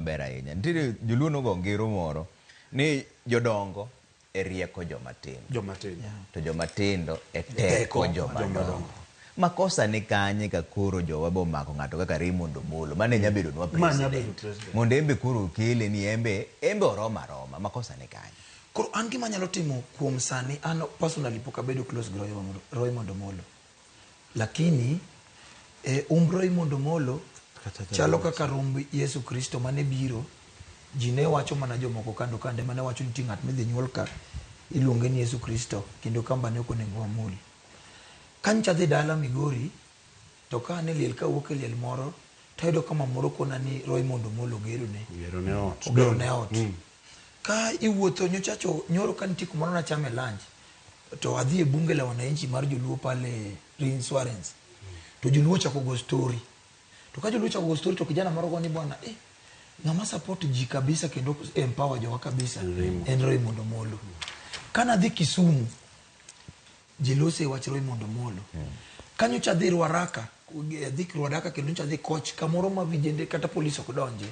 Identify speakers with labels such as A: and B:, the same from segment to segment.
A: Ber ahinya. Nitiere joluo nogo ngero moro ni jodongo e rieko joma tindo.
B: Joma tindo.
A: To joma tindo e teko joma dongo. Makosa ni kanye ka koro jowa be omako ng'ato kaka Raymond Omolo mane nya bedo nwa president. Mondo embe koro okele ni embe embe oroma aroma. Makosa ni kanye?
C: Koro an gima anyalo timo kuom sani, an personally pok abedo close gi Raymond Omolo. Lakini e, umb Raymond Omolo chalo kaka romb Yesu Kristo mane biro, ji ne wacho mana jomoko kando kande mane wacho nitie ng'at midhi nyuol ka iluonge ni Yesu Kristo kendo kamba ne ok onego wamul. Ka nyocha adhi dala Migori to ka an e liel kawuok e liel moro tayudo ka mamoro kona ni Raymond Omolo ogerone.
B: Ogerone ot.
C: Ogerone ot. Ka iwuotho nyocha cho nyoro ka nitie kumoro nachame lunch to adhi e bunge la wananchi mar joluo pale reinsurance to joluo ochako go story to ka joluo ochako go story to kijana moro go ni bwana eh ng'ama support ji kabisa kendo empower jowa kabisa en Raymond Omolo. Kana dhi Kisumu ji lose wach Raymond Omolo. Kanyocha adhi Ruaraka, adhi Ruaraka kendo nyocha adhi Koch kamoro ma vijende kata polis ok donje.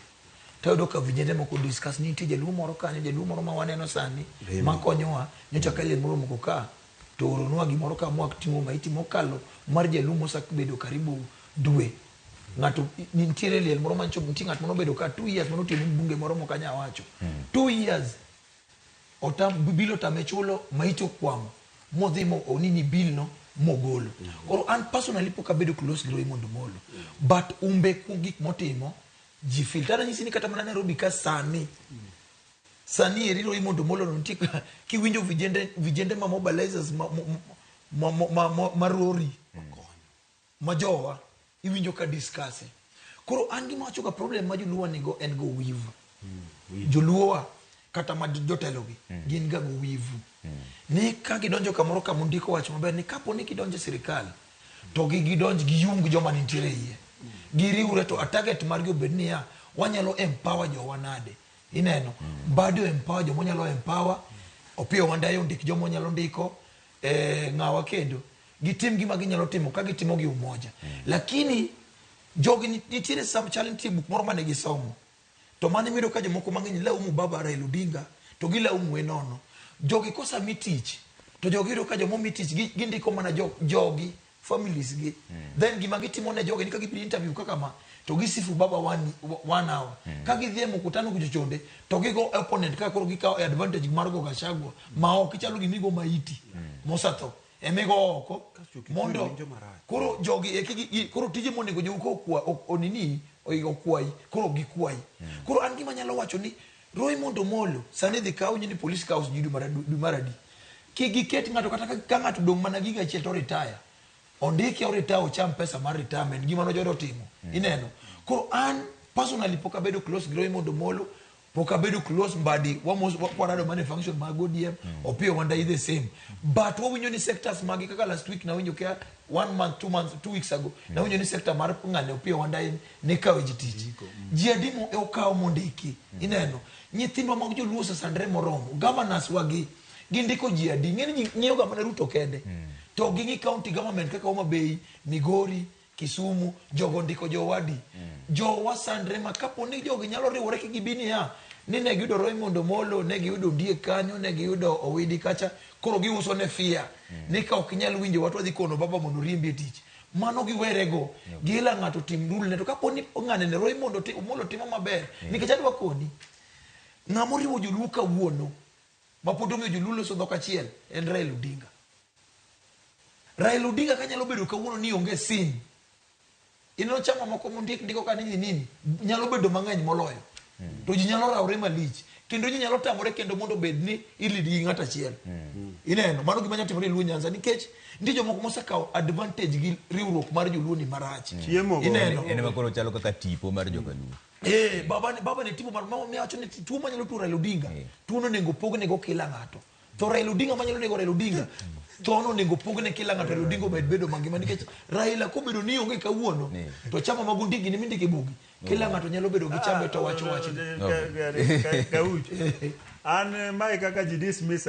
C: Tayudo ka vijende moko discuss ni nitie jaluo moro kanyo, jaluo moro ma waneno sani ma konyowa. Nyocha ka liel moro omoko ka to ooronwa gimoro ka mwa ting'o maiti mokalo mar jaluo mosebedo karibu dwe. Ng'ato nitiere liel moro mancho nitie ng'at manobedo ka 2 years manotiyo ne mbunge moro mok anya wacho. 2 years otam bill otame chulo maiti okwamo modhi mo onini bill no mogolo. Koro an personally pok abedo close gi Raymond Omolo but umbe kuom gik motimo ji feel. Tana nyisi ni kata mana Nairobi ka sani sani eri Raymond Omolo no nitie kiwinjo vijende vijende ma mobilizers ma rori ma jowa iwinjo ka discuss. Koro an gima wacho ga problem ma joluo nigo en go wivu. Joluowa kata ma jotelo gi gin ga go wivu. Ni ka gidonjo kamoro kama ondiko wach maber ni kapo ni gidonjo e sirikal to gi gidonj giyung joma nitiere iye. Giriwre to a target margi obed niya wanyalo empower jowa nade. Ineno Mbadi o empower joma onyalo empower, Opiyo Wandayi ondik joma onyalo ndiko, ng'awa kendo gitim gima ginyalo timo ka gitimo gi umoja. Lakini jogi nitiere sam chal nitie buk moro mane gisomo to mane miyudo ka jomoko mang'eny laumu baba Raila Odinga to gilaumu e nono. Jogi kosemi tich to jogi yudo ka jomomi tich gindiko mana jogi families gi. Then gima gitimo ne jogi ni ka gibiro interview kaka ma to gisifu baba one hour. Ka gidhi e mkutano kuchochonde to gigo opponent ka koro gikawo advantage mar go Gachagua ma ok ichalo gimigo maiti mosetho emigo oko mondo
B: winjo marach.
C: Koro jogi eki koro tije monego jogi kokwa onini okwayi koro gikwayi. Koro an gima anyalo wacho ni Raymond Omolo sani dhi kaw ni police kaw ji dwe mar adi kik giket ng'ato kata ka ng'ato dong' mana giga achiel to retire ondike o retire ocham pesa mar retirement gima nojodo timo ineno. Koro an personally pok abedo close gi Raymond Omolo, pok abedo close Mbadi wamos kwarado mana e function mag ODM. Opiyo Wandayi the same, but wawinjo ni sectors magi kaka last week nawinjo kia one month 2 months 2 weeks ago nawinjo ni sector mar ng'ane Opiyo Wandayi ne kawo ji tich ji adi mo okawo mondiki. Ineno nyithindwa mag joluo osesandre moromo. Governors wagi gindiko ji adi? Ng'eni ji ng'iyo ga mana Ruto kende to ging'i county government kaka Homa Bay, Migori, Kisumu, jogo ndiko jowadi. Jowa sandre ma kapo ni jogi nyalo riwore ki gibi niya ni ne giyudo Raymond Omolo, ne giyudo Ondiek kanyo, ne giyudo Owidi kacha, koro giuso ne fia ni ka ok inyal winjo wach wadhi kono baba mondo oriembi e tich. Mano giwerego gila ng'ato tim rule ne to kapo ni ng'ane ne Raymond Omolo timo maber nikech adwa koni ng'ama oriwo joluo kawuono ma pod omiyo joluo loso dhok achiel en Raila Odinga. Raila Odinga kanyalo bedo kawuono ni onge sin ineno chama moko mondik ndiko ka nini nini nyalo bedo mang'eny moloyo to ji nyalo rawre malich kendo ji nyalo tamore kendo mondo obed ni ilead gi ng'ato achiel. Ineno mano gima nyalo timore e Luo Nyanza nikech nitie jomoko mosekawo advantage gi riwruok mar joluo ni marach.
B: Chiemo go.
C: Ineno
A: En ema koro chalo kaka tipo mar jokaluo.
C: Eh, baba ne tipo mar mama miwacho ni tuo manyalo tuo Raila Odinga, tuo no onego pogne go kila ng'ato. To Raila Odinga manyalo nego Raila Odinga, tho no onego pogne kila ng'ato Raila Odinga omed bedo mangima nikech Raila kobedo ni onge kawuono to chama mag ondigi ni mindike bugi kila ng'ato nyalo bedo gi chambe to wacho wachne.
B: Kauch. An mae kaka ji dismiss.